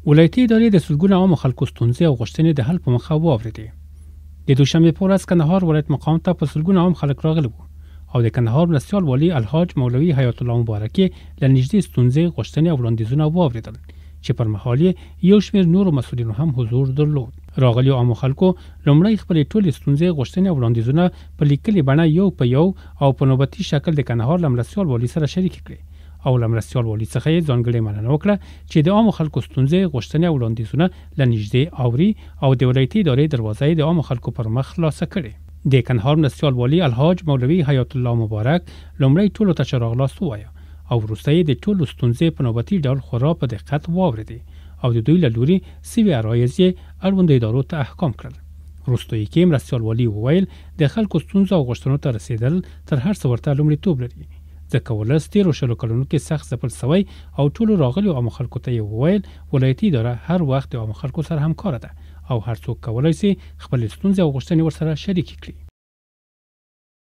ولایتي ادارې د سلګونه عامو خلکو ستونزې او غوښتنې د حل په موخه واورېدې. د دوشنبې په ورځ کندهار ولایت مقام ته په سلګونه عام خلک راغلي وو او د کندهار مرستیال والي الحاج مولوي حیات الله مبارک یې له نږدې ستونزې، غوښتنې او وړاندیزونه واورېدل چې پر مهال یې یو شمېر نورو مسؤلینو هم حضور درلود. راغلیو عامو خلکو لومړی خپلې ټولې ستونزې، غوښتنې او وړاندیزونه په لیکلې بڼه یو په یو او په نوبتي شکل د کندهار له مرستیال والي سره شریکې کړې او له مرستیال والي څخه یې ځانګړې مننه وکړه چې د عامو خلکو ستونزې، غوښتنې او وړاندیزونه له نږدې اوري او د ولایتي ادارې دروازه یې د عامو خلکو پر مخ خلاصه کړې. د کندهار مرستیال والي الحاج مولوي حیات الله مبارک لومړی ټولو ته ښه راغلاست ووایه او وروسته یې د ټولو ستونزې په نوبتي ډول خورا په دقت واورېدې او د دوی له لوري سوي عرایض یې اړوندو ادارو ته احکام کړل. وروستیو کې مرستیال والي وویل، د خلکو ستونزو او غوښتنو ته رسېدل تر هر څه ورته لومړیتوب لري، ځکه ولس تېرو شلو کلونو کې سخت ځپل سوی او ټولو راغلیو عامو خلکو ته یې وویل، ولایتي اداره هر وخت د عامو خلکو سره همکاره ده او هر څوک کولای سي خپلې ستونزې او غوښتنې ورسره شریکې کړي.